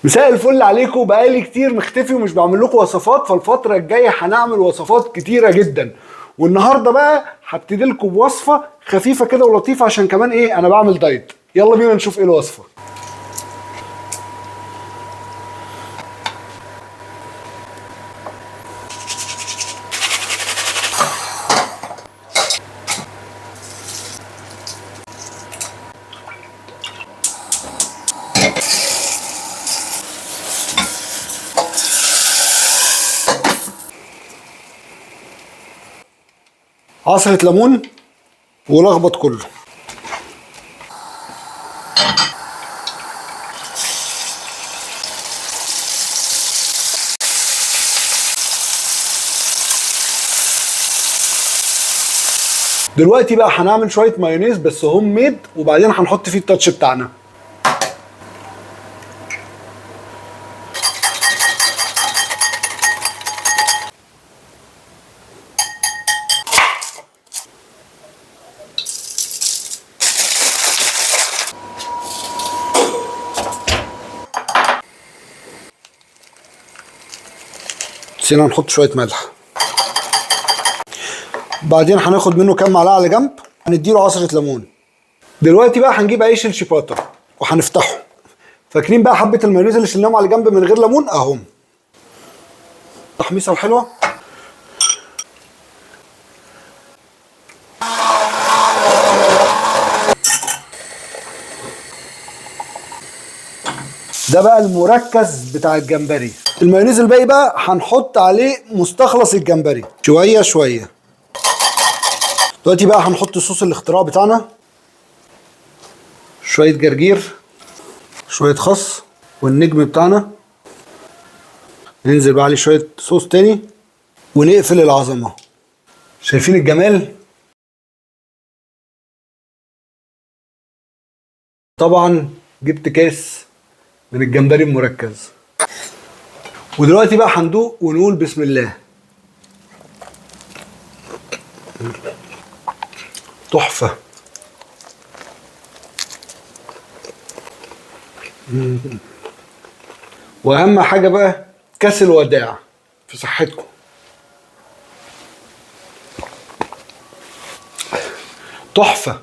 مساء الفل عليكم. بقالي كتير مختفي ومش بعمل لكم وصفات، فالفترة الجاية هنعمل وصفات كتيرة جدا. والنهاردة بقى هبتدي لكم بوصفة خفيفة كده ولطيفة، عشان كمان ايه، انا بعمل دايت. يلا بينا نشوف ايه الوصفة. عصرة ليمون ولخبط كله. دلوقتي بقى هنعمل شوية مايونيز بس home made، وبعدين هنحط فيه ال touch بتاعنا. نسينا نحط شوية ملح. بعدين هناخد منه كام معلقة على جنب، هنديله عصرة ليمون. دلوقتي بقى هنجيب عيش الشيباتا وهنفتحه. فاكرين بقى حبة المايونيز اللي شلناهم على جنب من غير ليمون؟ اهم. تحميصة الحلوة. ده بقى المركز بتاع الجمبري. المايونيز الباقي بقى هنحط عليه مستخلص الجمبري شوية شوية. دلوقتي بقى هنحط صوص الاختراع بتاعنا، شوية جرجير، شوية خس، والنجم بتاعنا. ننزل بقى عليه شوية صوص تاني ونقفل العظمة. شايفين الجمال؟ طبعا جبت كاس من الجمبري المركز. ودلوقتي بقى هندوق ونقول بسم الله. تحفة. واهم حاجة بقى كاس الوداع في صحتكم. تحفة.